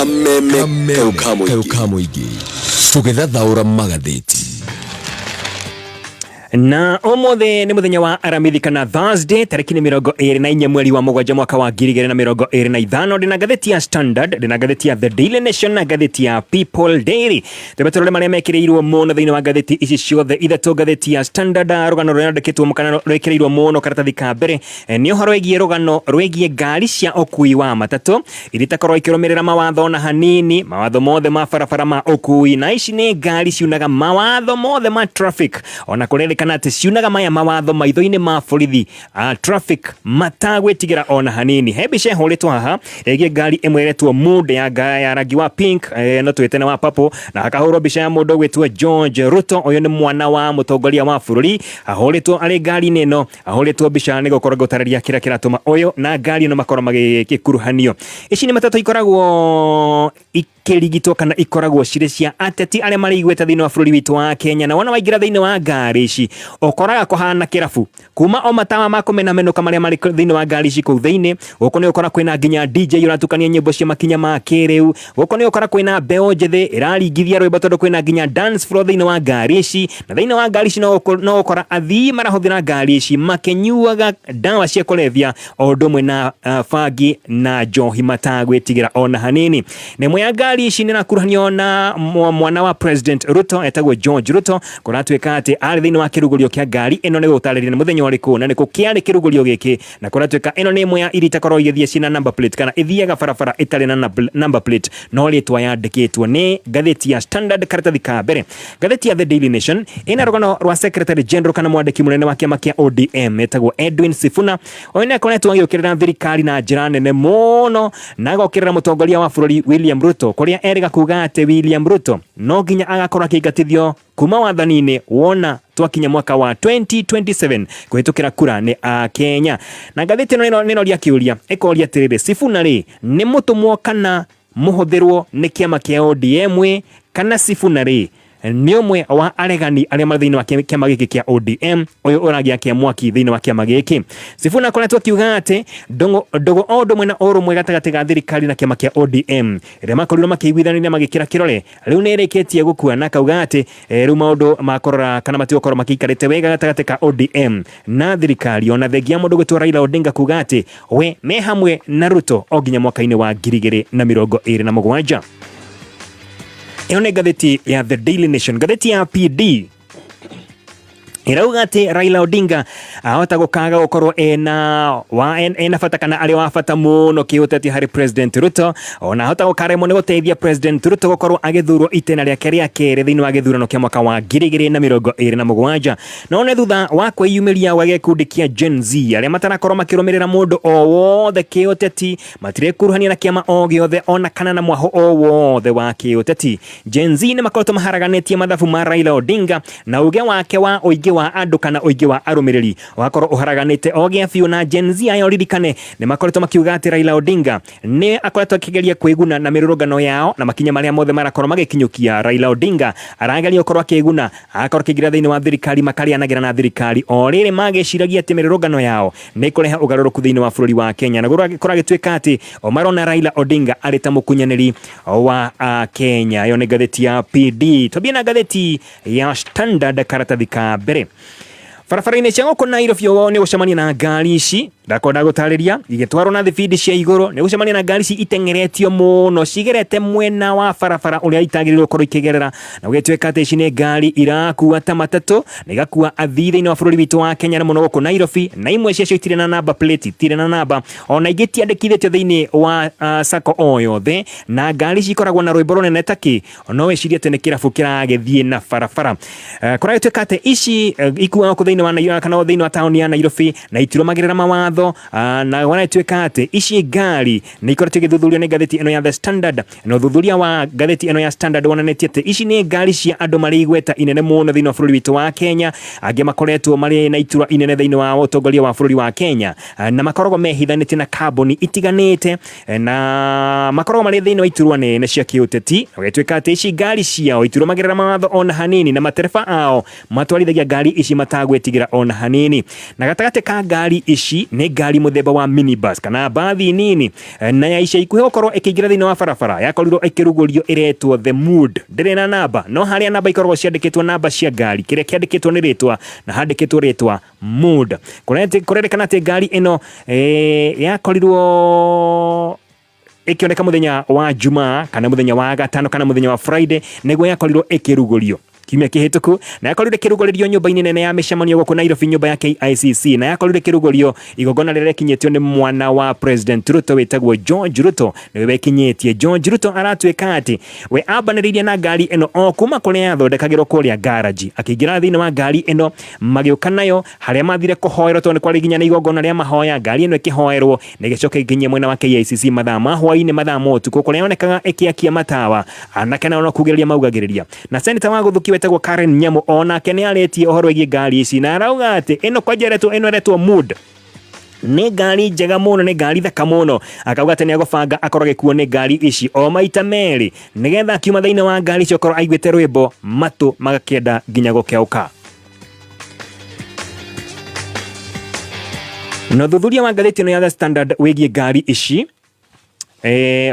Kameme kayũ ka mũingĩ tũgĩthathaũra magathĩti. Na ũmũthĩ nĩ mũthenya wa Aramithi kana Thursday, tarĩki nĩ 24 mweri wa 7 mwaka wa 2025. Ndĩna ngathĩti ya Standard, ndĩna ngathĩti ya The Daily Nation na ngathĩti ya People Daily. Twambe tũrore marĩa mekĩrĩirwo mũno thĩinĩ wa ngathĩti ici ciothe ithatũ. Ngathĩti ya Standard, rũgano rũrĩa rwandĩkĩtwo kana rwĩkĩrĩirwo mũno karatathi ka mbere nĩ ũhoro wĩgiĩ rũgano rwĩgiĩ ngari cia ũkui wa matatũ iria itakorwo ikĩrũmĩrĩra mawatho na hanini, mawatho mothe ma barabara ma ũkui, na ici nĩ ngari ciunaga mawatho mothe ma traffic, ona kũrerĩkana atĩ ciunaga maya mawatho maitho-inĩ ma borithi a traffic matagwĩtigĩra ona hanini. He mbica ĩhũrĩtwo haha ĩgiĩ ngari ĩmwe ĩretwo Mood ya rangi wa pink, no twĩte nĩ wa purple, na hakahũrwo mbica ya mũndũ ũgwĩtwo George Ruto. Ũyũ nĩ mwana wa mũtongoria wa bũrũri, ahũrĩtwo arĩ ngari-inĩ ĩno, ahũrĩtwo mbica nĩ gũkorwo gũtarĩria kĩrĩa kĩratũma ũyũ na ngari ĩno makorwo magĩkuruhanio. Ici nĩ matatũ ikoragwo ikĩrigitwo kana ikoragwo cirĩ cia ateti arĩa marĩ igweta thĩinĩ wa bũrũri witũ wa Kenya, na wona waingĩra thĩinĩ wa ngari ici ũkoraga kũhana kĩrabu, kuma o matawa ma kũmenamenũka marĩa marĩ thĩinĩ wa ngari ici kũu thĩinĩ. Gũkũ nĩ ũkora kwĩna nginya DJ ũratukania nyĩmbo cia makinya ma kĩrĩu. Gũkũ nĩ ũkora kwĩna mbeũ njĩthĩ ĩraringithia rwĩmbo tondũ kwĩna nginya dance floor thĩinĩ wa ngari ici. Na thĩinĩ wa ngari ici no ũkora athii marahũthĩra ngari ici makĩnyuaga ndawa cia kũrebia o ũndũ ũmwe na bangi na njohi matagwĩtigĩra ona hanini. Na ĩmwe ya ngari ici nĩ ĩrakuruhanio na mwana wa President Ruto etagwo George Ruto. Kũratuĩka atĩ arĩ thĩinĩ wa kĩrugũrio kĩa ngari ĩno. Nĩ gũtarĩria nĩ mũthenya ũrĩkũ na nĩkũ kĩarĩ kĩrugũrio gĩkĩ, na kũratuĩka ĩno nĩ ĩmwe ya iria itakoragwo igĩthiĩ ciĩna number plate kana ĩthiaga barabara ĩtarĩ na number plate no rĩtwa yandĩkĩtwo. Nĩ ngathĩti ya Standard karatathi ka mbere. Ngathĩti ya The Daily Nation ĩna rũgano rwa Secretary General kana mwandĩki mũnene wa kĩama kĩa ODM etagwo Edwin Sifuna. Ũyũ nĩ akoretwo agĩũkĩrĩra thirikari na njĩra nene mũno na agokĩrĩra mũtongoria wa bũrũri William Ruto, kũrĩa erĩga kuga atĩ William Ruto no nginya agakorwo akĩingatithio kuma wathani-inĩ wona twakinya mwaka wa 2027 kũhĩtũkĩra kura nĩ a Kenya. Na ngathĩti ĩno nĩ ĩroria kĩũria, ĩkoria atĩrĩrĩ, Sifuna rĩ nĩ mũtũmwo kana mũhũthĩrwo nĩ kĩama kĩa ODM, kana Sifuna rĩ nĩ ũmwe wa aregani arĩa marĩ thĩinĩ wa kĩama gĩkĩ kĩa ODM, ũyũ ũragĩakia mwaki thĩinĩ wa kĩama gĩkĩ? Sifuna akoretwo akiuga atĩ ndũgũ o ũndũ ũmwe na ũrũmwe gatagatĩ ga thirikari na kĩama kĩa ODM ĩrĩa makorirwo makĩiguithanĩria magĩkĩra kĩrore rĩu nĩ ĩrĩkĩtie gũkua, na akauga atĩ rĩu maũndũ ma kũrora kana matigũkorwo makĩikarĩte wega gatagatĩ ka ODM na thirikari, ona thengia mũndũ gwĩtwo Raila Odinga kuga atĩ we me hamwe na Ruto o nginya mwaka-inĩ wa 2027. Ĩyo nĩ ngathĩti ya The Daily Nation. Ngathĩti ya PD ĩrauga atĩ Raila Odinga ahota gũkaga gũkorwo ena bata kana arĩ wa bata mũno kĩũteti harĩ President Ruto, ona ahota gũkaremwo nĩ gũteithia President Ruto gũkorwo agĩthurwo itĩna rĩake rĩa kerĩ thĩinĩ wa gĩthurano kĩa mwaka wa 2027. No nĩ thutha wa kwĩyumĩria gwa gĩkundi kĩa Gen Z arĩa matarakorwo makĩrũmĩrĩra mũndũ o wothe kĩũteti, matirekuruhania na kĩama o gĩothe ona kana na mwahũ o wothe wa kĩũteti. Gen Z nĩ makoretwo maharaganĩtie mathabu ma Raila Odinga na uge wake wa ũingĩ wa andũ kana ũingĩ wa arũmĩrĩri ũgakorwo ũharaganĩte o gĩa biũ. Na Gen Z aya, ũririkane, nĩ makoretwo makiuga atĩ Raila Odinga nĩ akoretwo akĩgeria kwĩguna na mĩrũrũngano yao na makinya marĩa mothe marakorwo magĩkinyũkia. Raila Odinga arageria gũkorwo akĩguna, agakorwo akĩingĩra thĩinĩ wa thirikari, makarĩanagĩra na thirikari o rĩrĩ magĩciragia atĩ mĩrũrũngano yao nĩ kũrehe ũgarũrũku thĩinĩ wa bũrũri wa Kenya, na kũragĩtuĩka atĩ o marona Raila Odinga arĩ ta mũkunyanĩri wa Kenya. Ĩyo nĩ ngathĩti ya PD. Twambie na ngathĩti ya Standard karatathi ka mbere. Barabara-inĩ cia gũkũ Nairobi nĩ gũcemania na ngari ici ndakwenda gũtarĩria igĩtwarwo na thibindi cia igũrũ. Nĩ gũcemania na ngari ici iteng'eretio mũno cigerete mwena wa barabara ũrĩa itagĩrĩirwo gũkorwo ikĩgerera, na gũgĩtuĩka atĩ ici nĩ ngari irakua ta matatũ na igakua athii thĩinĩ wa bũrũri witũ wa Kenya na mũno gũkũ Nairobi, na imwe ciacio itirĩ na number plate, itirĩ na namba, ona ingĩ itiandĩkithĩtio thĩinĩ wa sacco o yothe. Na ngari ici ikoragwo na rwĩmbo rũnene takĩ no wĩcirie atĩ nĩ kĩrabu kĩragĩthiĩ na barabara. Kũragĩtuĩka atĩ ici ikuaga gũkũ thĩinĩ wa Nairobi kana thĩinĩ wa taũni ya Nairobi na itirũmagĩrĩra mawatho, na kũragĩtuĩka atĩ ici ngari nĩ ikoretwo igĩthuthurio nĩ ngathĩti ĩno ya The Standard, na ũthuthuria wa ngathĩti ĩno ya Standard wonanĩtie atĩ ici nĩ ngari cia andũ marĩ igweta inene mũno thĩinĩ wa bũrũri witũ wa Kenya, angĩ makoretwo marĩ na iturwa inene thĩinĩ wa ũtongoria wa bũrũri wa Kenya, na makoragwo mehithanĩtie na kambuni itiganĩte na makoragwo marĩ thĩinĩ wa iturwa nene cia kĩũteti. Gũgĩtuĩka atĩ ici ngari ciao itirũmagĩrĩra mawatho ona hanini, na matereba ao matwarithagia ngari ici matagwĩtigĩra ona hanini. Na gatagatĩ ka ngari ici nĩ Nĩ ngari mũthemba wa minibus kana mbathi nini, na ya ica ikuhĩ gũkorwo ĩkĩingĩra thĩinĩ wa barabara yakorirwo ĩkĩrugũrio ĩretwo The Mood. Ndĩrĩ na namba, no harĩa namba ikoragwo ciandĩkĩtwo namba cia ngari, kĩrĩa kĩandĩkĩtwo nĩ rĩtwa na handĩkĩtwo rĩtwa Mood. Kũrerĩkana atĩ ngari ĩno yakorirwo ĩkĩoneka mũthenya wa Jumaa kana mũthenya wa gatano kana mũthenya wa Friday, nĩguo yakorirwo ĩkĩrugũrio kiumia kĩhĩtũku, na yakorirwo ĩkĩrugũrĩrio nyũmba-inĩ nene ya mĩcemanio gũkũ Nairobi, nyũmba ya KICC, na yakorirwo ĩkĩrugũrio igongona rĩrĩa rĩkinyĩtio nĩ mwana wa President Ruto wĩtagwo George Ruto, nĩwe wekinyĩtie. George Ruto aratuĩka atĩ we ambanĩrĩirie na ngari ĩno o kuma kũrĩa yathondekagĩrwo kũrĩa garage, akĩingĩra thĩinĩ wa ngari ĩno magĩũka nayo harĩa mathire kũhoerwo, tondũ nĩ kwarĩ nginya na igongona rĩa mahoya. Ngari ĩno ĩkĩhoerwo na ĩgĩcoka ĩgĩkinyia mwena wa KICC mathaa ma hwaĩ-inĩ, mathaa ma ũtukũ, kũrĩa yonekaga ĩkĩakia matawa. Anake nao no kugĩrĩria maugagĩrĩria. Na seneta wa Gũthũki wetagwo Karen Nyamu onake nĩ arĩtie ũhoro wĩgiĩ ngari ici, na arauga atĩ ĩno kwanja ĩretwo ĩno ĩretwo Mood nĩ ngari njega mũno, nĩ ngari thaka mũno. Akauga atĩ nĩ agũbanga akorwo agĩkuo nĩ ngari ici o maita merĩ, nĩgetha akiuma thĩinĩ wa ngari icio akorwo aiguĩte rwĩmbo matũ magakĩenda nginya gũkeũka. Na ũthuthuria wa ngathĩti ĩno ya The Standard wĩgiĩ ngari ici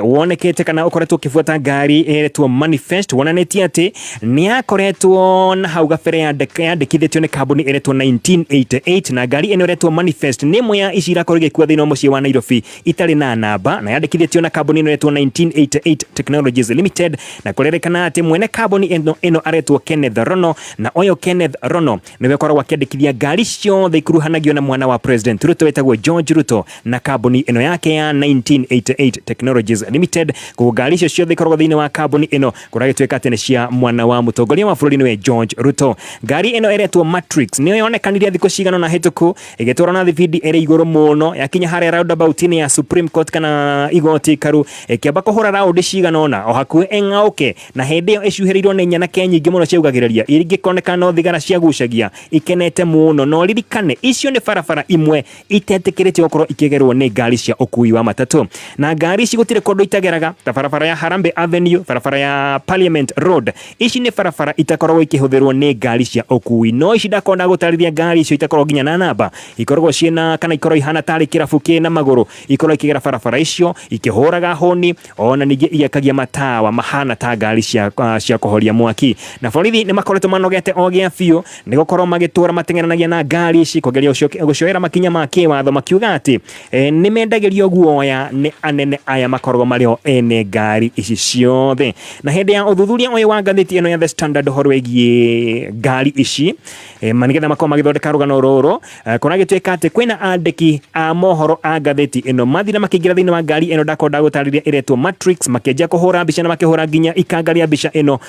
wonekete kana ũkoretwo ũkĩbuata ngari ĩretwo Manifest, wonanĩtie atĩ nĩ yakoretwo na hau gabere yandĩkithĩtio nĩ kambuni ĩretwo 1988, na ngari ĩno ĩretwo Manifest nĩ ĩmwe ya ici irakorwo igĩkua thĩinĩ wa mũciĩ wa Nairobi itarĩ na namba, na yandĩkithĩtio na kambuni ĩno ĩretwo 1988 Technologies Limited, na kũrerĩkana atĩ mwene kambuni ĩno aretwo Kenneth Rono, na ũyũ Kenneth Rono nĩwe ũkoragwo akĩandĩkithia ngari ciothe ikuruhanagio na mwana wa President Ruto wĩtagwo George Ruto na kambuni ĩno yake ya 1988 Technologies Limited. Koguo ngari icio ciothe ikoragwo thĩinĩ wa kambuni ĩno kũragĩtuĩka atĩ nĩ cia mwana wa mũtongoria wa bũrũri nĩwe George Ruto. Ngari ĩno ĩretwo Matrix nĩyo yonekanire thikũ cigana ũna hĩtũku ĩgĩtwarwo na thibindi ĩrĩ igũrũ mũno, yakinya harĩa roundabout-inĩ ya Supreme Court kana igoti ikaru, ĩkĩamba kũhũra raundi cigana ũna o hakuhĩ ĩng'aũke, na hĩndĩ ĩyo ĩcuhĩrĩirwo nĩ nyanake nyingĩ mũno ciaugagĩrĩria, ingĩkoneka no thigara ciagucagia ikenete mũno. No ririkane icio nĩ barabara imwe itetĩkĩrĩtio gũkorwo ikĩgerwo nĩ ngari cia ũkui wa matatũ, na ngari ici gũtirĩ kũndũ itageraga ta barabara ya Harambee Avenue, barabara ya Parliament Road. Ici nĩ barabara itakoragwo ikĩhũthĩrwo nĩ ngari cia ũkui, no ici ndakorwo ndagũtarĩria ngari icio itakoragwo nginya na namba, ikoragwo ciĩna kana ikoragwo ihana tarĩ kĩrabu kĩna magũrũ, ikoragwo ikĩgera barabara icio ikĩhũraga honi, ona ningĩ igĩakagia matawa mahana ta ngari cia kũhoria mwaki. Na borithi nĩ makoretwo manogete o gĩa biũ nĩ gũkorwo magĩtũra mateng'eranagia na ngari ici kũgeria gũcioera makinya ma kĩwatho, makiuga atĩ nĩ mendagĩrio guoya nĩ anene aya makoragwo marĩ o ene ngari ici ciothe. Na hĩndĩ ya ũthuthuria ũyũ wa ngathĩti ĩno ya The Standard ũhoro wĩgiĩ ngari ici, nĩgetha makorwo magĩthondeka rũgano rũrũ, kũragĩtuĩka atĩ kwĩna andĩki a mohoro a ngathĩti ĩno mathire makĩingĩra thĩinĩ wa ngari ĩno ndakorwo ndagũtarĩria ĩretwo Matrix, makĩanjia kũhũra mbica na makĩhũra nginya ikanga rĩa mbica ĩno,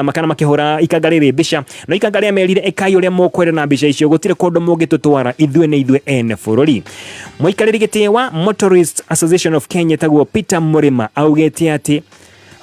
makana makĩhũra ikanga rĩrĩ mbica, no ikanga rĩa merire ĩkai ũrĩa mũkwenda na mbica icio, gũtirĩ kũndũ mũngĩtũtwara, ithuĩ nĩ ithuĩ ene bũrũri. Mũikarĩri gĩtĩ wa Motorists Association of Kenya etagwo Peter Mũrĩma augĩte atĩ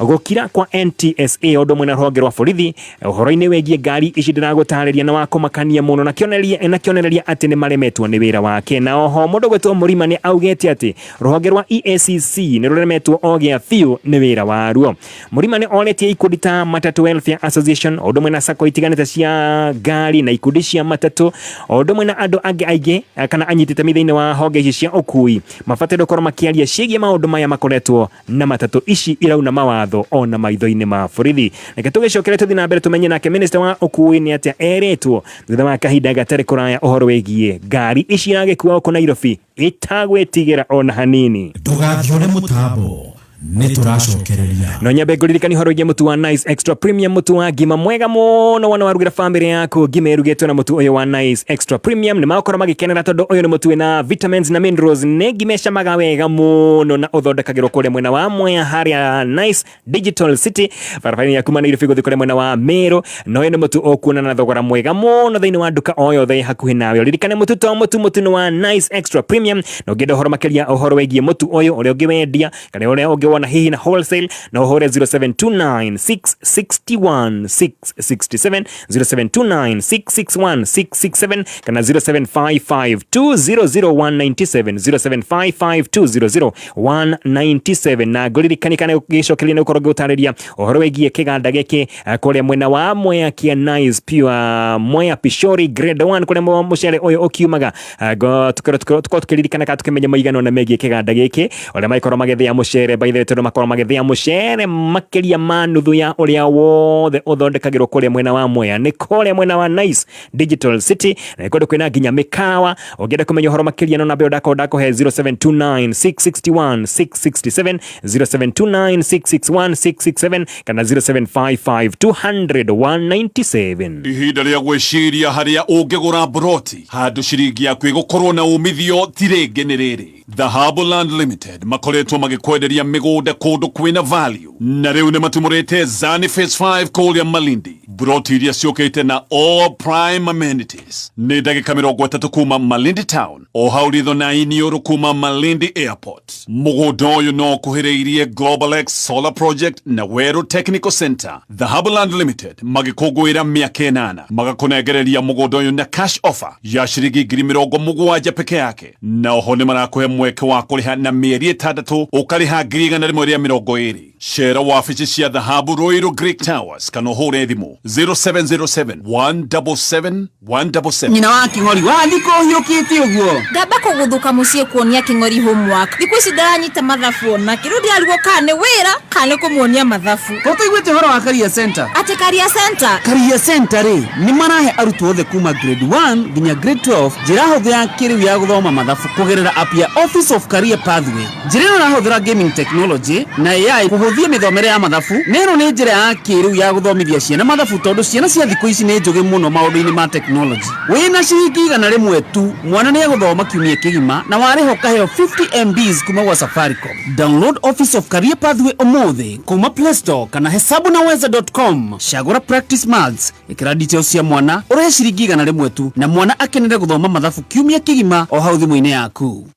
gũkira kwa NTSA ũndũ ũmwe na rũhonge rwa borithi ũhoro-inĩ wĩgiĩ ngari ici ndĩragũtarĩria na wa kũmakania mũno, na kĩonereria atĩ nĩ maremetwo nĩ wĩra wake. Na oho mũndũ gwĩtwo Mũrima nĩ augĩte atĩ rũhonge rwa EACC nĩ rũremetwo o gĩa biũ nĩ wĩra waruo. Mũrima nĩ orĩtie ikundi ta Matatu Welfare Association o ũndũ ũmwe na sacco itiganĩte cia ngari na ikundi cia matatũ o ũndũ ũmwe na andũ angĩ aingĩ kana anyiti itemi thĩinĩ wa honge ici cia ũkui mabataire gũkorwo makĩaria ciĩgiĩ maũndũ maya makoretwo na matatũ ici irauna mawatho ona maitho-inĩ ma borithi. Reke tũgĩcokere tũthiĩ na mbere tũmenye nake minista wa ũkui nĩ atĩa erĩtwo thutha wa kahinda gatarĩ kũraya ũhoro wĩgiĩ ngari ici iragĩkua gũkũ Nairobi itagwĩtigĩra ona hanini. Ndũgathiũre mũtambo, nĩ tũracokereria. No nyambe ngũririkanie ũhoro wĩgiĩ mũtu wa Nice Extra Premium, mũtu wa ngima mwega mũno wona warugĩra famĩlĩ yaku ngima ĩrugĩtwo na mũtu ũyũ wa Nice Extra Premium. Nĩ magũkorwo magĩkenera tondũ ũyũ nĩ mũtu wĩna vitamins na minerals, nĩ ngima ĩcamaga wega mũno na ũthondekagĩrwo kũrĩa mwena wa Mwea harĩa Nice Digital City, barabara-inĩ ya kuma Nairobi gũthiĩ kũrĩa mwena wa Meru. Na ũyũ nĩ mũtu ũkuona na thogora mwega mũno thĩinĩ wa nduka o yothe ĩ hakuhĩ nawe. Ũririkane mũtu to mũtu, mũtu nĩ wa Nice Extra Premium. Na ũngĩenda ũhoro makĩria ũhoro wĩgiĩ mũtu ũyũ, ũrĩa ũngĩwendia kana ũrĩa ũngĩwona ũgĩkorwo na hihi na wholesale, no ũhũre 0729 661 667, 0729 661 667 kana 0755 200 197, 0755 200 197. Na ngũririkani kana gĩcokeria nĩ gũkorwo ngĩgũtarĩria ũhoro wĩgiĩ kĩganda gĩkĩ kũrĩa mwena wa Mwea kĩa Nice Pure Mwea Pishori Grade 1, kũrĩa mũcere ũyũ ũkiumaga. Tũkorwo tũkĩririkana kana tũkĩmenya maigana ũna megiĩ kĩganda gĩkĩ, ũrĩa magĩkorwo magĩthĩa mũcere. By the way, tondũ makorwo magĩthĩa mũcere makĩria ma nuthu ya ũrĩa wothe ũthondekagĩrwo kũrĩa mwena wa Mwea, nĩ kũrĩa mwena wa Nice Digital City, na nĩ kũndũ kwĩna nginya mĩkawa. Ũngĩenda kũmenya ũhoro makĩria, no namba ĩyo ndakorwo ndakũhe, 0729 661 667, 0729 661 667 kana 0755 200 197. Ihinda rĩa gwĩciria harĩa ũngĩgũra mburoti handũ ciringi yaku ĩgũkorwo na umithio ti rĩngĩ nĩ rĩrĩ. Dhahabu Land Limited makoretwo magĩkwenderia mĩgũnda kũndũ kwĩna value, na rĩu nĩ matumũrĩte Zani Phase 5 kũrĩa Malindi, mburoti iria ciũkĩte na all prime amenities. Nĩ ndagĩka 30 kuma Malindi Town, o hau ritho na iniũrũ kuma Malindi Airport. Mũgũnda ũyũ no ũkuhĩrĩirie Global X Solar Project na Weru Technical Center. Dhahabu Land Limited magĩkũngũĩra mĩaka 8, magakũnengereria mũgũnda ũyũ na cash offer ya ciringi 70,000 peke yake, na oho nĩ marakũhe mweke wa kũrĩha na mĩeri 6, ũkarĩha 120,000. Cera wabici cia Dhahabu, Ruiru Greek Towers, kana ũhũre thimũ 0707 177 177. Nyina wa Kĩng'ori, wathiĩ kũhiũkĩte ũguo? Ngamba kũgũthũka mũciĩ kuonia Kĩng'ori homework. Thikũ ici ndaranyita mathabu ona kĩrĩu, ndĩrarigwo kana nĩ wĩra kana nĩ kũmuonia mathabu. Ko tũiguĩte ũhoro wa Career Center? Atĩ Career Center? Career Center rĩ, nĩ marahe arutwo othe kuma grade 1 nginya grade 12 njĩra hũthũ ya kĩrĩu ya gũthoma mathabu kũgerera app ya Office of Career Pathway. Njĩra ĩno ĩrahũthĩra gaming technology na AI kũhũthia mĩthomere ya mathabu, na ĩno nĩ njĩra ya kĩrĩu ya gũthomithia ciana mathabu, tondũ ciana cia thikũ ici nĩ njũgĩ mũno maũndũ-inĩ ma technology. Wĩna ciringi 100 tu, mwana nĩ egũthoma kiumia kĩgima, na warĩha ũkaheo 50 MBs kuma gwa Safaricom. Download Office of Career Pathway ũmũthĩ kuma Play Store kana hesabunaweza.com. Cagũra practice maths, ĩkĩra details cia mwana, ũrĩhe ciringi 100 tu, na mwana akenere gũthoma mathabu kiumia kĩgima o hau thimũ-inĩ yaku.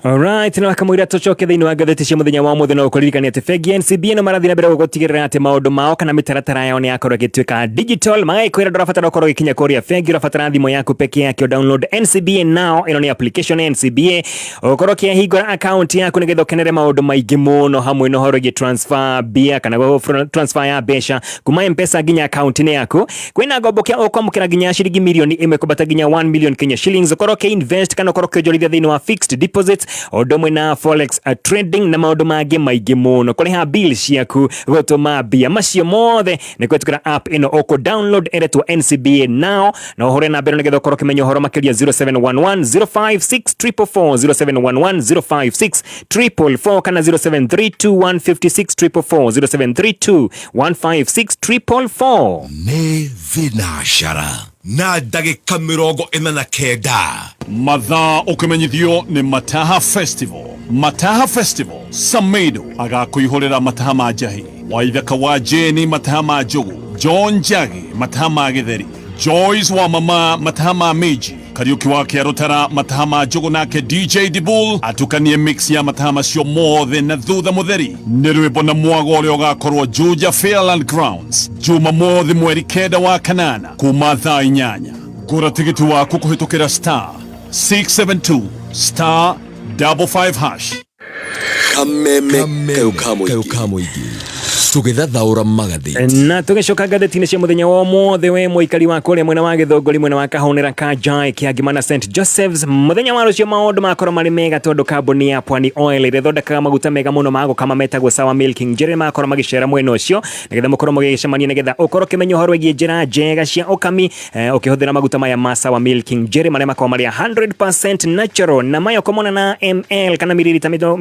Alright, na kamũira tũcoke thĩinĩ wa ngathĩti cia mũthenya wa ũmũthĩ, no ũkũririkania atĩ bengi ya NCBA no marathiĩ na mbere gũtigĩrĩra atĩ maũndũ mao kana mĩtaratara yao nĩ yakorwo ĩgĩtuĩka digital. Magagĩkwĩra ndũrabatara ũkorwo ũgĩkinya kũrĩa bengi, ũrabatara thimũ yaku peke yake. Download NCBA Now, ĩno nĩ application ya NCBA, ũkorwo ũkĩhingũra account yaku nĩgetha ũkenere maũndũ maingĩ mũno, hamwe na ũhoro wĩgiĩ transfer mbia kana transfer ya mbeca kuma M-Pesa nginya account-inĩ yaku. Kwĩna ngombo kĩa ũkwamũkĩra nginya ciringi 1,000,000 kwambata nginya 1 million Kenya shillings, ũkorwo ũkĩ-invest kana ũkorwo ũkĩonjorithia thĩinĩ wa fixed deposits, o ũndũ ũmwe na forex trading na maũndũ mangĩ maingĩ mũno, kũrĩha bill ciaku, gũtũma mbia, macio mothe nĩ kũhetũkĩra app ĩno ũkũ download ĩretwo NCBA Now. Na ũhũre namba ĩno nĩgetha ũkorwo ũkĩmenya ũhoro makĩria, 0711 056 444, 0711 056 444 kana 0732 156 444, 0732 156 444. Nĩ thinacara na ndagĩka 49. Mathaa ũkĩmenyithio nĩ Mataha Festival. Mataha Festival, Samedo agakũihũrĩra mataha ma njahi, Waithaka wa Jeni mataha ma njugu, John Njagi mataha ma gĩtheri, Joyce wa mama mataha ma mĩnji, Kariuki wa Kĩarũtara mataha ma njugu, nake DJ Dibul atukanie mix ya mataha macio mothe, na thutha mũtheri nĩ rwĩmbo na mwago ũrĩa ũgakorwo Juja Fairland Grounds Jumamothi mweri 9 wa kanana kuma thaa 8. Gũra tigiti waku kũhĩtũkĩra *672*55#. Kameme kayo ka mũingĩ, tũgĩthathaũra magathĩti. Na tũgĩcoka ngathĩti-inĩ cia mũthenya wa ũmũthĩ, we mũikari wa kũrĩa mwena wa Gĩthũngũri, mwena wa Kahũnĩra ka Jai, Kĩangimana, St Joseph's, mũthenya wa rũciũ maũndũ makorwo marĩ mega, tondũ kambuni ya Pwani Oil ĩrĩa ĩthondekaga maguta mega mũno ma gũkama metagwo Sawa Milking Jelly makorwo magĩcera mwena ũcio nĩgetha mũkorwo mũgĩcemania, nĩgetha ũkorwo ũkĩmenya ũhoro wĩgiĩ njĩra njega cia ũkami ũkĩhũthĩra maguta maya ma Sawa Milking Jelly, marĩa makoragwo marĩ 100% natural, na maya ũkomona na ml kana mililita 50,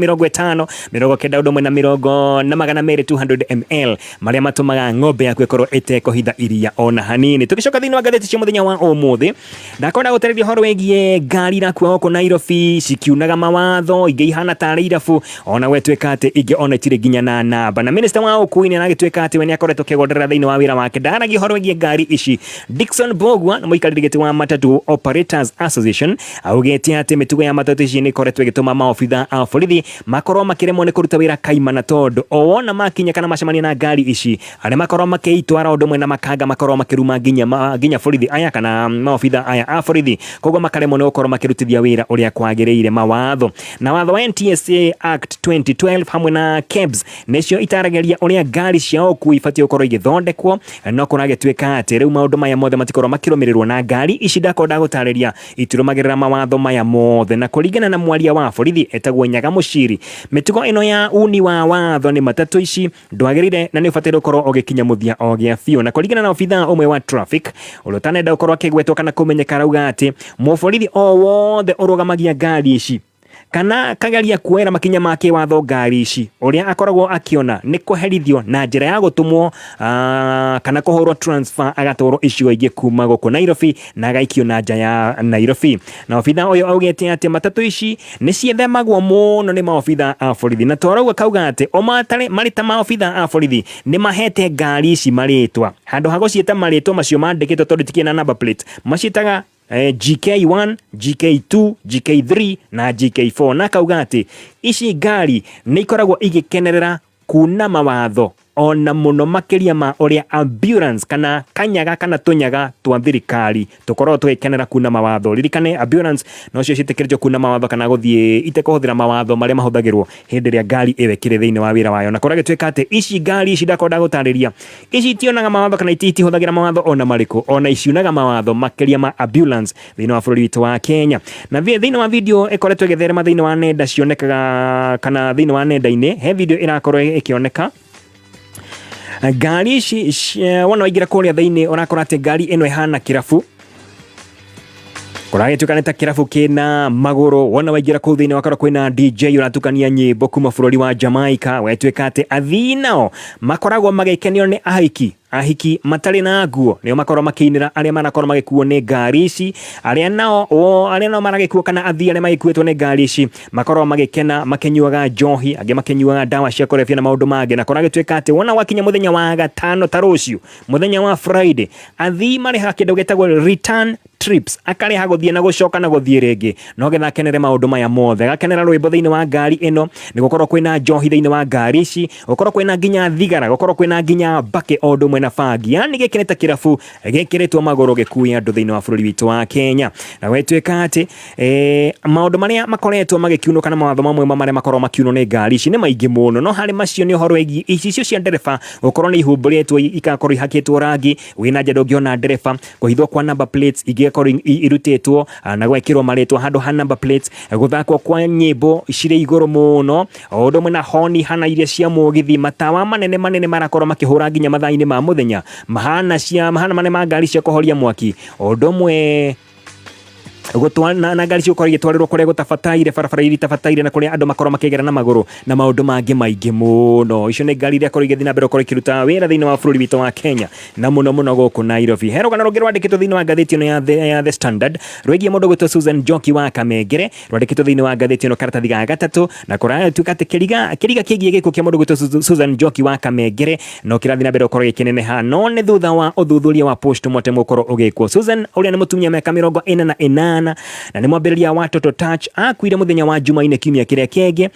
90, ũndũ ũmwe na mĩrongo na 200 ml. ml marĩa matũmaga ng'ombe yaku ĩkorwo ĩtekũhitha iria ona hanini. Tũgĩcoka thĩinĩ wa ngathĩti cia mũthenya wa ũmũthĩ, ndakorwo ndagũtarĩria ũhoro wĩgiĩ ngari irakua gũkũ Nairobi cikiunaga mawatho, ingĩ ihana tarĩ irabu, ona gwĩtuĩka atĩ ingĩ ona itirĩ nginya na namba. Na minister wa ũkui nĩ aragĩtuĩka atĩ we nĩ akoretwo akĩgonderera thĩinĩ wa wĩra wake, ndaragia ũhoro wĩgiĩ ngari ici. Dickson Mbugua nĩ mũikarĩri gĩtĩ wa Matatu Operators Association augĩte atĩ mĩtugo ya matatu ici nĩ ĩkoretwo ĩgĩtũma maobitha a borithi makorwo makĩremwo nĩ kũruta wĩra kaimana, tondũ o wona makinya kana macemania na ngari ici, arĩa makorwo makĩitwara ũndũ ũmwe na makanga makorwo makĩruma nginya borithi aya kana maobitha aya a borithi, koguo makaremwo nĩ gũkorwo makĩrutithia wĩra ũrĩa kwagĩrĩire. Mawatho na watho wa NTSA Act 2012 hamwe na KEBS nĩcio itaragĩria ũrĩa ngari cia ũkui ibatiĩ gũkorwo igĩthondekwo, no kũragĩtuĩka atĩ rĩu maũndũ maya mothe matikorwo makĩrũmĩrĩrwo, na ngari ici ndakorwo ndagũtarĩria itirũmagĩrĩra mawatho maya mothe. Na kũringana na mwaria wa borithi etagwo Nyaga Mũciri, mĩtugo ĩno ya uni wa watho nĩ matatũ ici ndwagĩrĩire na nĩ ũbataire gũkorwo ũgĩkinya mũthia o gĩa biũ. Na kũringana na obithaa ũmwe wa traffic ũrĩa ũtanenda gũkorwo akĩgwetwo kana kũmenyeka, arauga atĩ mũborithi o wothe ũrũgamagia ngari ici kana kageria kuoera makinya ma kĩwatho ngari ici, ũrĩa akoragwo akĩona nĩ kũherithio na njĩra ya gũtũmwo kana kũhũrwo transfer agatwarwo icigo ingĩ kuma gũkũ Nairobi na agaikio na nja ya Nairobi. Na obitha ũyũ augĩte atĩ matatũ ici nĩ ciethemagwo mũno nĩ maobitha a borithi, na twarauga kauga atĩ o matarĩ marĩ ta maobitha a borithi nĩ mahete ngari ici marĩtwa, handũ ha gũciĩta marĩtwa macio mandĩkĩtwo tondũ itikĩrĩ na number plate, maciĩtaga GK1, GK2, GK3 na GK4, na akauga atĩ ici ngari nĩ ikoragwo igĩkenerera kuna mawatho ona mũno makĩria ma ũrĩa ambulance kana kanyaga kana tũnyaga twa thirikari tũkoragwo tũgĩkenera kuna mawatho. Ririkane ambulance nocio ciĩtĩkĩrĩtio kuna mawatho kana gũthiĩ itekũhũthĩra mawatho marĩa mahũthagĩrwo hĩndĩ ĩrĩa ngari ĩyo ĩkĩrĩ thĩinĩ wa wĩra wayo. Na kũragĩtuĩka atĩ ici ngari ici ndakorwo ndagũtarĩria ici itionaga mawatho kana itihũthagĩra mawatho ona marĩkũ, ona iciunaga mawatho makĩria ma ambulance thĩinĩ wa bũrũri witũ wa Kenya. Na thĩinĩ wa video ĩkoretwo ĩgĩtherema thĩinĩ wa nenda cionekaga kana thĩinĩ wa nenda-inĩ, he video ĩrakorwo ĩkĩoneka ngari ici wona waingĩra kũrĩa thĩinĩ ũrakora atĩ ngari ĩno ĩhana kĩrabu, kũragĩtuĩka nĩ ta kĩrabu kĩna magũrũ. Wona waingĩra kũu thĩinĩ wakora kwĩna DJ ũratukania nyĩmbo kuma bũrũri wa Jamaica. Wetwĩka atĩ athii nao makoragwo magĩkenio nĩ ahiki matarĩ na nguo, nĩo makorwo makĩinĩra arĩa marakorwo magĩkuo nĩ ngari ici, arĩa nao maragĩkuo kana athii arĩa magĩkuĩtwo nĩ ngari ici makorwo magĩkena makĩnyuaga njohi, angĩ makĩnyuaga ndawa cia kũrebia na maũndũ mangĩ. Na kũragĩtuĩka atĩ wona wakinya mũthenya wa gatano ta rũciũ, mũthenya wa Friday, athii marĩhaga kĩndũ gĩtagwo return trips, akarĩha gũthiĩ na gũcoka na gũthiĩ rĩngĩ no getha akenere maũndũ maya mothe, agakenera rwĩmbo thĩinĩ wa ngari ĩno, nĩ gũkorwo kwĩna njohi thĩinĩ wa ngari ici, gũkorwo kwĩna nginya thigara, gũkorwo kwĩna nginya mbakĩ o ũndũ ũmwe na bangi. Yani gĩkĩ nĩ ta kĩrabu gĩkĩrĩtwo magũrũ gĩkuue andũ thĩinĩ wa bũrũri witũ wa Kenya. Na gwĩtuĩka atĩ maũndũ marĩa makoretwo magĩkiunwo kana mawatho mamwe ma marĩa makorwo makiunwo nĩ ngari ici nĩ maingĩ mũno, no harĩ macio nĩ ũhoro wĩgiĩ icicio cia ndereba gũkorwo nĩ ihumbũrĩtwo, igakorwo ihakĩtwo rangi wĩna nja ndũngĩona ndereba, kũhithwo kwa number plates ingĩ igakorwo irutĩtwo na gwekĩrwo marĩtwa handũ ha number plates, gũthakwo kwa nyĩmbo cirĩ igũrũ mũno, o ũndũ ũmwe na honi hana iria cia mũgithi, matawa manene manene marakorwo makĩhũra nginya mathaa-inĩ ma mũthenya, mahana cia mahana manene ma ngari cia kũhoria mwaki, o ũndũ ũmwe gũtwa na ngari cigũkorwo igĩtwarĩrwo kũrĩa gũtabataire, barabara iria itabataire na kũrĩa andũ makorwo makĩgera na magũrũ na maũndũ mangĩ maingĩ mũno. Icio nĩ ngari iria korwo igĩthiĩ na mbere gũkorwo ikĩruta wĩra thĩinĩ wa bũrũri witũ wa Kenya na mũno mũno gũkũ Nairobi. He rũgano rũngĩ rwandĩkĩtwo thĩinĩ wa ngathĩti ĩno ya The Standard rwĩgiĩ mũndũ gwĩtwo Susan Njoki wa Kamengere, rwandĩkĩtwo thĩinĩ wa ngathĩti ĩno karatathi ga gatatũ, na kũratuĩka atĩ kĩriga kĩgiĩ gĩkuũ kĩa mũndũ gwĩtwo Susan Njoki wa Kamengere no kĩrathiĩ na mbere gũkorwo gĩkĩneneha, no nĩ thutha wa ũthuthuria wa postmortem gũkorwo ũgĩkwo. Susan ũrĩa nĩ mũtumia mĩaka 48 na nĩ mwambĩrĩria wa Toto Touch akuire mũthenya wa Jumaine kiumia kĩrĩa kĩngĩ.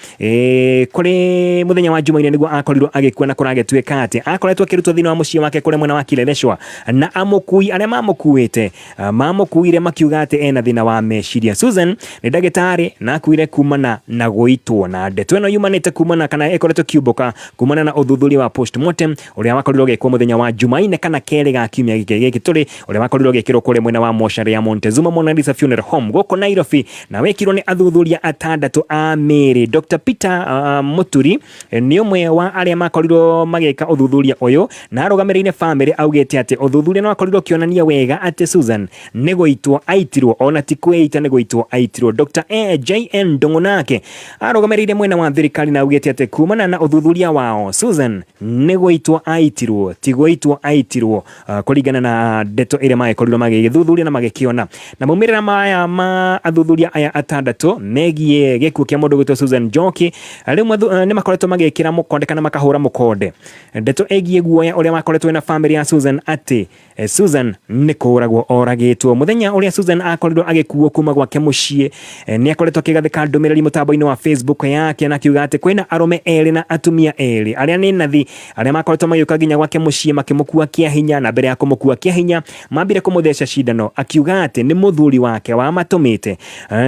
Kũrĩ mũthenya wa Jumaine nĩguo akorirwo agĩkua, na kũragĩtuĩka atĩ akoretwo akĩrutwo thĩinĩ wa mũciĩ wake kũrĩa mwena wa Kileleshwa na amũkui arĩa mamũkuĩte mamũkuire makiuga atĩ ena thĩna wa meciria. Susan nĩ ndagĩtarĩ na akuire kumana na gũitwo, na ndeto ĩno yumanĩte kumana kana ĩkoretwo ĩkiumbũka kumana na ũthuthuria wa postmortem ũrĩa wakorirwo ũgĩkwo mũthenya wa Jumaine kana kerĩ ga kiumia gĩkĩ tũrĩ, ũrĩa wakorirwo ũgĩkĩrwo kũrĩa mwena wa mocarĩ ya Montezuma Mona Lisa Funeral. Funeral Home gũkũ Nairobi, na wekirwo nĩ athuthuria atandatũ a mĩĩrĩ. Dr Peter Muturi nĩ ũmwe wa arĩa makorirwo magĩka ũthuthuria ũyũ na arũgamĩrĩire famĩlĩ, augĩte atĩ ũthuthuria nĩ wakorirwo ũkĩonania wega atĩ Susan nĩ gũitwo aitirwo, ona ti kwĩita, nĩ gũitwo aitirwo. Dr JN Ndung'u nake arũgamĩrĩire mwena wa thirikari na augĩte atĩ kumana na ũthuthuria wao, Susan nĩ gũitwo aitirwo, ti gũitwo aitirwo, kũringana na ndeto ĩrĩa magĩkorirwo magĩgĩthuthuria na magĩkĩona. Na maumĩrĩra maya ma athuthuria aya atandatũ megiĩ gĩkuũ kĩa mũndũ gwĩtwo Susan Njoki, rĩu nĩ makoretwo magĩkĩra mũkonde kana makahũra mũkonde ndeto ĩgiĩ guoya ũrĩa wakoretwo na famĩlĩ ya Susan atĩ Susan nĩ kũragwo oragĩtwo. Mũthenya ũrĩa Susan akorirwo agĩkuo kuma gwake mũciĩ, nĩ akoretwo akĩgathĩka ndũmĩrĩri mũtambo-inĩ wa Facebook yake na akiuga atĩ kwĩna arũme erĩ na atumia erĩ arĩa nĩ nathi, arĩa makoretwo magĩũka nginya gwake mũciĩ makĩmũkua kĩa hinya, na mbere ya kũmũkua kĩa hinya mambire kũmũtheca cindano, akiuga atĩ nĩ mũthuri wake wamatũmĩte.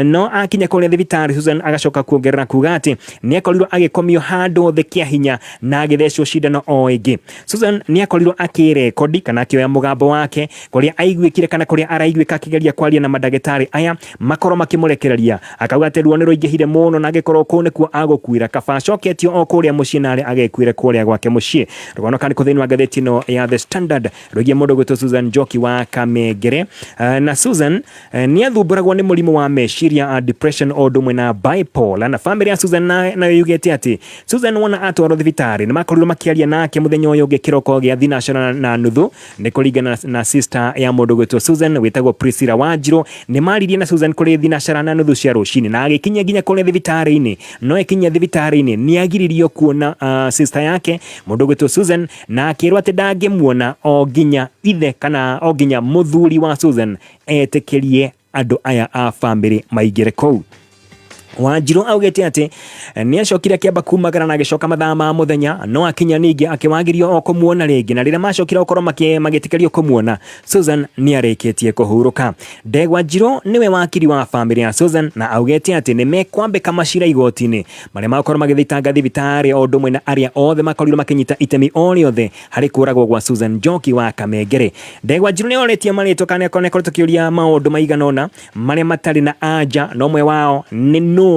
No akinya kũrĩa thibitarĩ, Susan agacoka kuongerera kuga atĩ nĩ akorirwo agĩkomio handũ thĩ kĩa hinya na agĩthecwo cindano o ĩngĩ. Susan nĩ akorirwo akĩrekodi kana akĩoya mũgambo wake kũrĩa aiguĩkire kana kũrĩa araiguĩka akĩgeria kwaria na mandagĩtarĩ aya makorwo makĩmũrekereria, akauga atĩ ruo nĩ rũingĩhire mũno na angĩkorwo kũu nĩkuo agũkuĩra, kaba acoketio o kũrĩa mũciĩ na arĩa agekuĩre kũrĩa gwake mũciĩ. Rũgano kandĩkwo thĩinĩ wa ngathĩti ĩno ya The Standard rwĩgiĩ mũndũ gwĩtwo Susan Njoki wa Kamengere. Na Susan nĩ athumbũragwo nĩ mũrimũ wa meciria, depression, o ũndũ ũmwe na bipolar, na famĩlĩ ya Susan nayo yugĩte atĩ Susan wona atwarwo thibitarĩ nĩ makorirwo makĩaria nake mũthenya ũyũ ũngĩ kĩroko gĩa thinacara na nuthu. Nĩ kũringana na sister ya mũndũ gwĩtwo Susan wĩtagwo Priscilla Wanjiru, nĩ maririe na Susan kũrĩ thinacara na nuthu cia rũcinĩ na agĩkinya nginya kũrĩa thibitarĩ-inĩ, no ĩkinya thibitarĩ-inĩ nĩ agiririo kuona sister yake mũndũ gwĩtwo Susan, na akĩrwo atĩ ndangĩmuona o nginya ithe kana o nginya mũthuri wa Susan etĩkĩrie andũ aya a famĩlĩ maingĩre kũu. Wanjiru augĩte atĩ nĩ acokire akĩamba kumagara na agĩcoka mathaa ma mũthenya, no akinya ningĩ akĩwagirio o kũmuona rĩngĩ, na rĩrĩa macokire gũkorwo magĩtĩkĩrio kũmuona, Susan nĩ arĩkĩtie kũhurũka. Ndegwa Njirũ nĩwe wakiri wa famĩlĩ ya Susan na augĩte atĩ nĩ mekwambĩka macira igoti-inĩ marĩa magũkorwo magĩthitanga thibitarĩ o ũndũ ũmwe na arĩa othe makorirwo makĩnyita itemi o rĩothe harĩ kũragwo gwa Susan Njoki wa Kamengere. Ndegwa Njirũ nĩ orĩtie marĩtwa kana nĩ akoretwo akĩũria maũndũ maigana ũna marĩa matarĩ na anja, na ũmwe wao nĩ nũ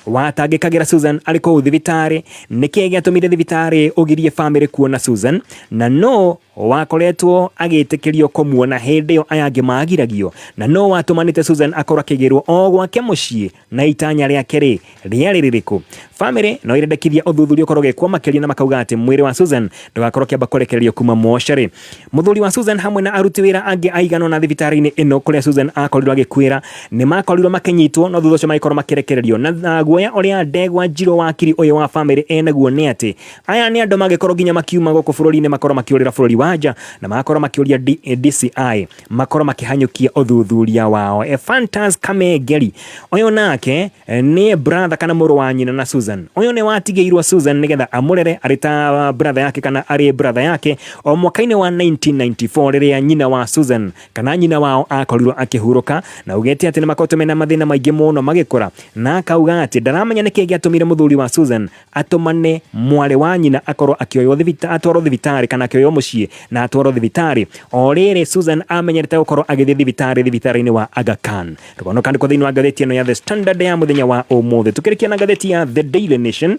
watangĩkagĩra Susan arĩ kũu thibitarĩ, nĩkĩĩ gĩatũmire thibitarĩ ũgirie famĩlĩ kuona Susan, na nũ wakoretwo agĩtĩkĩrio kũmuona hĩndĩ ĩyo aya angĩ magiragio, na nũ watũmanĩte Susan akorwo akĩgĩrwo o gwake mũciĩ na itanya rĩake rĩ rĩarĩ rĩrĩkũ. Famĩlĩ no ĩrendekithia ũthuthuria ũkorwo ũgĩkwo makĩria na makauga atĩ mwĩrĩ wa Susan ndũgakorwo ũkĩamba kũrekererio kuma mocarĩ. Mũthuri wa Susan hamwe na aruti wĩra angĩ aigana ũna thibitarĩ-inĩ ĩno kũrĩa Susan akorirwo agĩkuĩra nĩ makorirwo makĩnyitwo, no thutha ũcio magĩkorwo makĩrekererio. Na guoya ũrĩa Ndegwa Njirũ wakiri ũyũ wa famĩlĩ enaguo nĩ atĩ aya nĩ andũ mangĩkorwo nginya makiuma gũkũ bũrũri-inĩ makorwo makĩũrĩra bũrũri wa nja na magakorwo makĩũria DCI makorwo makĩhanyũkia ũthuthuria wao. Ephantus Kamengeri ũyũ nake nĩ brother kana mũrũ wa nyina na Susan. Ũyũ nĩ watigĩirwo Susan nĩgetha amũrere arĩ ta brother yake kana arĩ brother yake o mwaka-inĩ wa 1994 rĩrĩa nyina wa Susan kana nyina wao akorirwo akĩhurũka, na augĩte atĩ nĩ makoretwo mena mathĩna maingĩ mũno magĩkũra, na akauga atĩ ndaramenya nĩkĩ gĩatũmire mũthuri wa Susan atũmane mwarĩ wa nyina akorwo akĩoywo atwarwo thibitarĩ kana akĩoywo mũciĩ na atwarwo thibitarĩ o rĩrĩ Susan amenyerete gũkorwo agĩthiĩ thibitarĩ thibitarĩ-inĩ wa Aga Khan. Rũgano kandĩkwo thĩinĩ wa ngathĩti ĩno ya The Standard ya mũthenya wa ũmũthĩ. Tukĩrĩkia na ngathĩti ya The Daily Nation,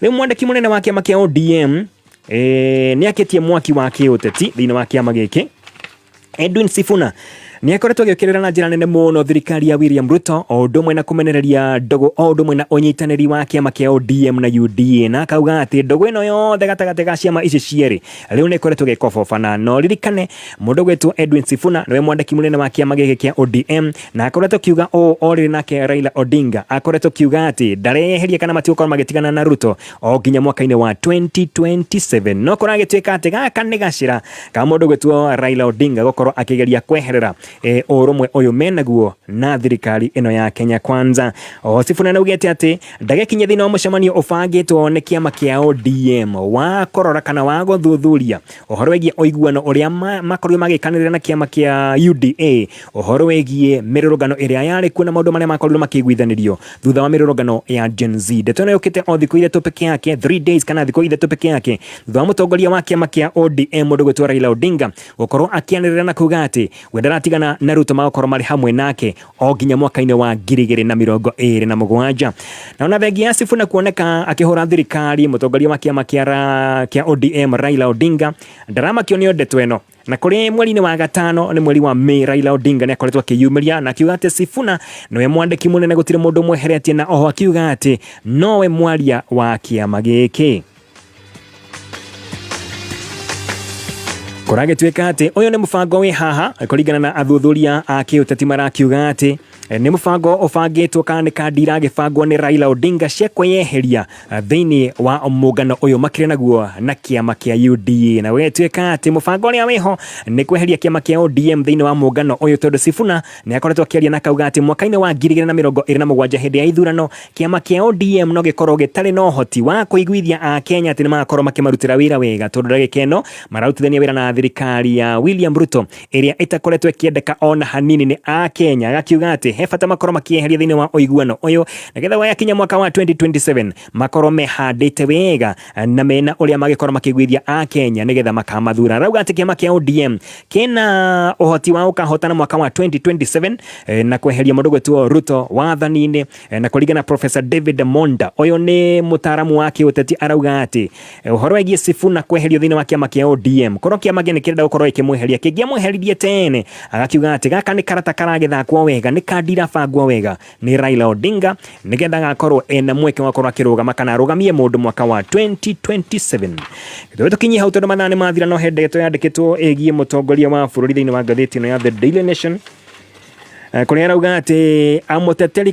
rĩu mwandĩki mũnene wa kĩama kĩa ODM nĩ akĩtie mwaki wa kĩũteti thĩinĩ wa kĩama gĩkĩ. Edwin Sifuna nĩ akoretwo agĩũkĩrĩra na njĩra nene mũno thirikari ya William Ruto o ũndũ ũmwe na kũmenereria ndũgũ o ũndũ ũmwe na ũnyitanĩri wa kĩama kĩa ODM na UDA, na akauga atĩ ndũgũ ĩno yothe gatagatĩ ga ciama ici cierĩ rĩu nĩ ĩkoretwo ĩgĩkobobana. No ririkane mũndũ gwĩtwo Edwin Sifuna nĩwe mwandĩki mũnene wa kĩama gĩkĩ kĩa ODM, na akoretwo akiuga ũũ o rĩrĩ nake Raila Odinga akoretwo akiuga atĩ ndareyeheria kana matigũkorwo magĩtigana na Ruto o nginya mwaka-inĩ wa 2027. No kũragĩtuĩka atĩ gaka nĩ gacĩra ka mũndũ gwĩtwo Raila Odinga gũkorwo akĩgeria kweherera ũrũmwe ũyũ menaguo na thirikari ĩno ya Kenya Kwanza. O Sifuna nĩaugĩte atĩ ndagĩkinyia thĩinĩ wa mũcemanio ũbangĩtwo nĩ kĩama kĩa ODM wa kũrora kana wa gũthuthuria ũhoro wĩgiĩ ũiguano ũrĩa makorirwo magĩkanĩrĩra na kĩama kĩa UDA ũhoro wĩgiĩ mĩrũrũngano ĩrĩa yarĩ kuo na maũndũ marĩa makorirwo makĩiguithanĩrio thutha wa mĩrũrũngano ya Gen Z. Ndeto ĩno yũkĩte o thikũ ithatũ peke yake, 3 days kana thikũ ithatũ peke yake thutha wa mũtongoria wa kĩama kĩa ODM mũndũ gwĩtwo Raila Odinga gũkorwo akĩanĩrĩra na kuga atĩ we ndaratigana Kũringana na Ruto magakorwo marĩ hamwe nake o nginya mwaka-inĩ wa 2027. Na ona thengia ya Sifuna kuoneka akĩhũra thirikari, mũtongoria wa kĩama kĩa ODM Raila Odinga ndaramakio nĩ ndeto ĩno. Na kũrĩ mweri-inĩ wa gatano nĩ mweri wa Mĩĩ, Raila Odinga nĩ akoretwo akĩyumĩria na akiuga atĩ Sifuna nĩwe mwandĩki mũnene, gũtirĩ mũndũ mweheretie, na oho akiuga atĩ nowe mwaria wa kĩama gĩkĩ. Kũragĩtuĩka atĩ ũyũ nĩ mũbango wĩ haha kũringana na athuthuria a kĩũteti marakiuga atĩ nĩ mũbango ũbangĩtwo kana nĩ kandi iragĩbangwo nĩ Raila Odinga cia kwĩyeheria thĩinĩ wa mũngano ũyũ makĩrĩ naguo na kĩama kĩa UDA. Na gũgĩtuĩka atĩ mũbango ũrĩa wĩho nĩ kweheria kĩama kĩa ODM thĩinĩ wa mũngano ũyũ, tondũ Sifuna nĩ akoretwo akĩaria na akauga atĩ mwaka-inĩ wa 2027 hĩndĩ ya ithurano kĩama kĩa ODM no gĩkorwo gĩtarĩ na ũhoti wa kũiguithia Akenya atĩ nĩ magakorwo makĩmarutĩra wĩra wega, tondũ ndagĩka ĩno mararutithania wĩra na thirikari ya William Ruto ĩrĩa ĩtakoretwo ĩkĩendeka ona hanini nĩ Akenya. Agakiuga atĩ he bata makorwo makĩeheria thĩinĩ wa ũiguano ũyũ nĩgetha wakinya mwaka wa 2027 makorwo mehandĩte wega na mena ũrĩa magĩkorwo makĩiguithia Akenya nĩgetha makamathura. Arauga atĩ kĩama kĩa ODM kĩna ũhoti wa gũkahotana mwaka wa 2027 na kweheria mũndũ gwĩtwo Ruto wathani-inĩ. Na kũringana na Professor David Monda, ũyũ nĩ mũtaaramu wa kĩũteti, arauga atĩ ũhoro wĩgiĩ Sifuna kweherio thĩinĩ wa kĩama kĩa ODM, korwo kĩama nĩ kĩrenda gũkorwo gĩkĩmweheria kĩngĩamweheririe tene. Agakiuga atĩ gaka nĩ karata karagĩthakwo wega, nĩ kandi irabangwo wega nĩ Raila Odinga nĩgetha agakorwo ena mweke wa gũkorwo akĩrũgama kana arũgamie mũndũ mwaka wa 2027. Gĩtũmi tũkinyie hau tondũ mathaa nĩ mathira, no he ndeto yandĩkĩtwo ĩgiĩ mũtongoria wa bũrũri thĩinĩ wa ngathĩti ĩno ya The Daily Nation, kũrĩa arauga atĩ amũteteri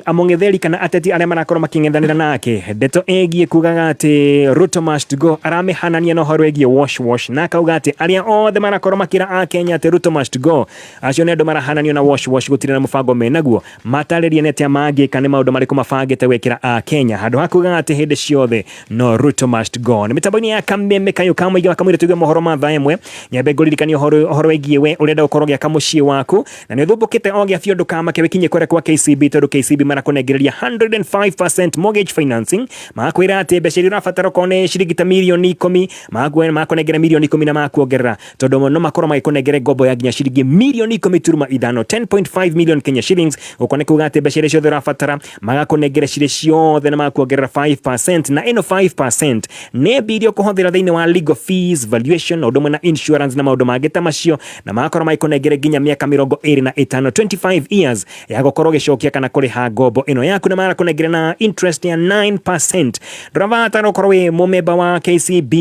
amũng'etheri kana ateti arĩa marakorwo makĩng'ethanĩra nake, ndeto ĩgiĩ kugaga atĩ "Ruto must go" aramĩhanania na ũhoro wĩgiĩ wash wash, na akauga atĩ arĩa othe marakorwo makĩra Akenya atĩ "Ruto must go", acio nĩ andũ marahananio na wash wash, gũtirĩ na mũbango menaguo. Matarĩrie nĩ atĩa mangĩka, nĩ maũndũ marĩkũ mabangĩte gwĩkĩra Akenya handũ ha kugaga atĩ hĩndĩ ciothe no "Ruto must go". Nĩ mĩtambo-inĩ ya Kameme Kayũ ka mũingĩ wa kamũira tuge mohoro ma thaa 1, nyambe ngũririkanie ũhoro wĩgiĩ we ũrenda gũkorwo ũgĩaka mũciĩ waku na nĩ ũthumbũkĩte o gĩa biũ, ndũkamake, wĩkinyie kũrĩa kwa KCB, tondũ KCB marakũnengereria 105% mortgage financing. Magakwĩra atĩ mbeca iria ũrabatara okorwo nĩ ciringi ta mirioni 10, magakũnengera mirioni 10 na makuongerera, tondũ no makorwo magĩkũnengere ngombo ya nginya ciringi mirioni 10.5, 10.5 million Kenya shillings. Gũkũ nĩ kuga atĩ mbeca iria ciothe ũrabatara magakũnengera cirĩ ciothe na magakuongerera 5%, na ĩno 5% nĩ mbia iria ũkũhũthĩra thĩinĩ wa legal fees, valuation, na ũndũ ũmwe na insurance na maũndũ mangĩ ta macio, na magakorwo magĩkũnengere nginya mĩaka 25, 25 years ya gũkorwo ũgĩcokia kana kũrĩha ngombo ĩno yaku, na marakũnengere na interest ya 9%. Ndũrabatara ũkorwo wĩ mũmemba wa KCB,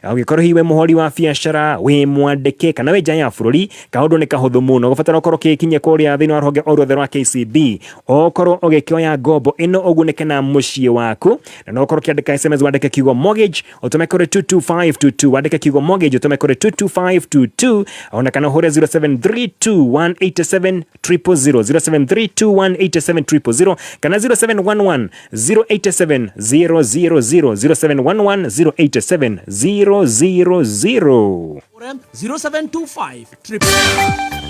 ũngĩkorwo hihi wĩ mũhũri wa biacara, wĩ mwandĩke kana wĩ nja ya bũrũri, kaũndũ nĩ kahũthũ mũno. Gũbatara ũkorwo ũgĩkinyia kũrĩa thĩinĩ wa rũhonge o ruothe rwa KCB, ũkorwo ũgĩkĩoya ngombo ĩno ũgunĩke na mũciĩ waku, na no ũkorwo ũkĩandĩka SMS, wandĩke kiugo "mortgage" ũtũme kũrĩ 22522, wandĩke kiugo "mortgage" ũtũme kũrĩ 22522, ona kana ũhũre 0732 187 000, 0732 187 000, kana 0711 087 000, 0711 087 000. 0725 triple.